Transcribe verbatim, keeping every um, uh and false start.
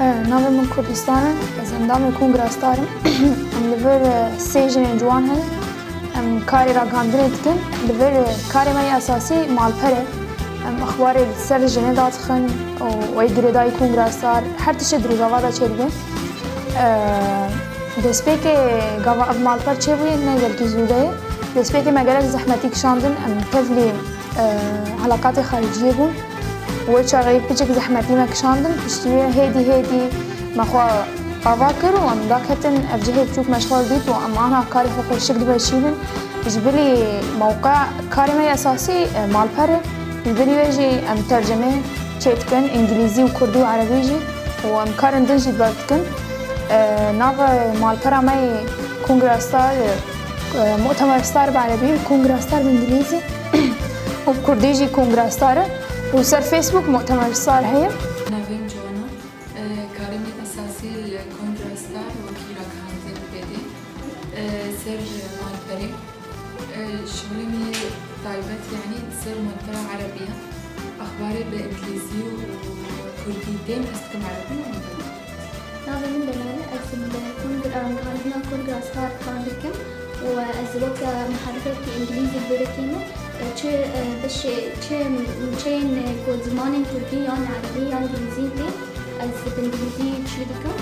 Navê min Kurdistan e, ez endamê Kongra Star im. Em li vir, e, sê jinên ciwan hene. Em karê ragihandinê dikin. Li vir, e, karê me yê esasî malper e. Em exbarê li ser jinê dadixin û wê girêdayî Kongra Star, her tiştê di Rojava de çêdibe. E, destpêkê gava ev malper çêbûye ne gelkî zû de ye. Destpêkê me gelek zehmetî kişandin. Em tevlî e, elaqatê xariciyê bûn. Wê çaxê piçek zehmetî me kişandin, piştî wê hêdî hêdî me xwe ava kir û em daketin ev cihê biçûk me ji xwe dît û em ana karê xwe xweşik dimeşînin. Ji bilî mewqe karê me yê esasî, e, malper e. Ji bilî wê jî em tercimê çêdikin, îngilîzî û kurdî û erebî jî û em karên din jî berdikin. E, nava malpera me yê Kongra Star, e, Mu'temer Star bi erebî û Kongra Star bi îngilîzî. û bi kurdî jî Kongra Star e û ser Facebook Mu'temer Star heye. Navê min Joana, e, karê min esasî li Kongra Star wekî ragihandin pê dê, e, ser malperê. E, şixulê min yê taybet, yanî ser malpera erebî ye. Exbarê bi îngilîzî û kurdî tên, ez dikim erebî û malperê. Navê min Delal e, ez li Kongra, em, ragihandina Kongra Star kar dikim û ez weke muherrifekî îngilîzî li vê rêkê me, e, çi, e, bişê-, çi, çeyên, e, ku zimanên kurdî yan erebî yan îngilîzî tê, ez bi îngilîzî çî dikim.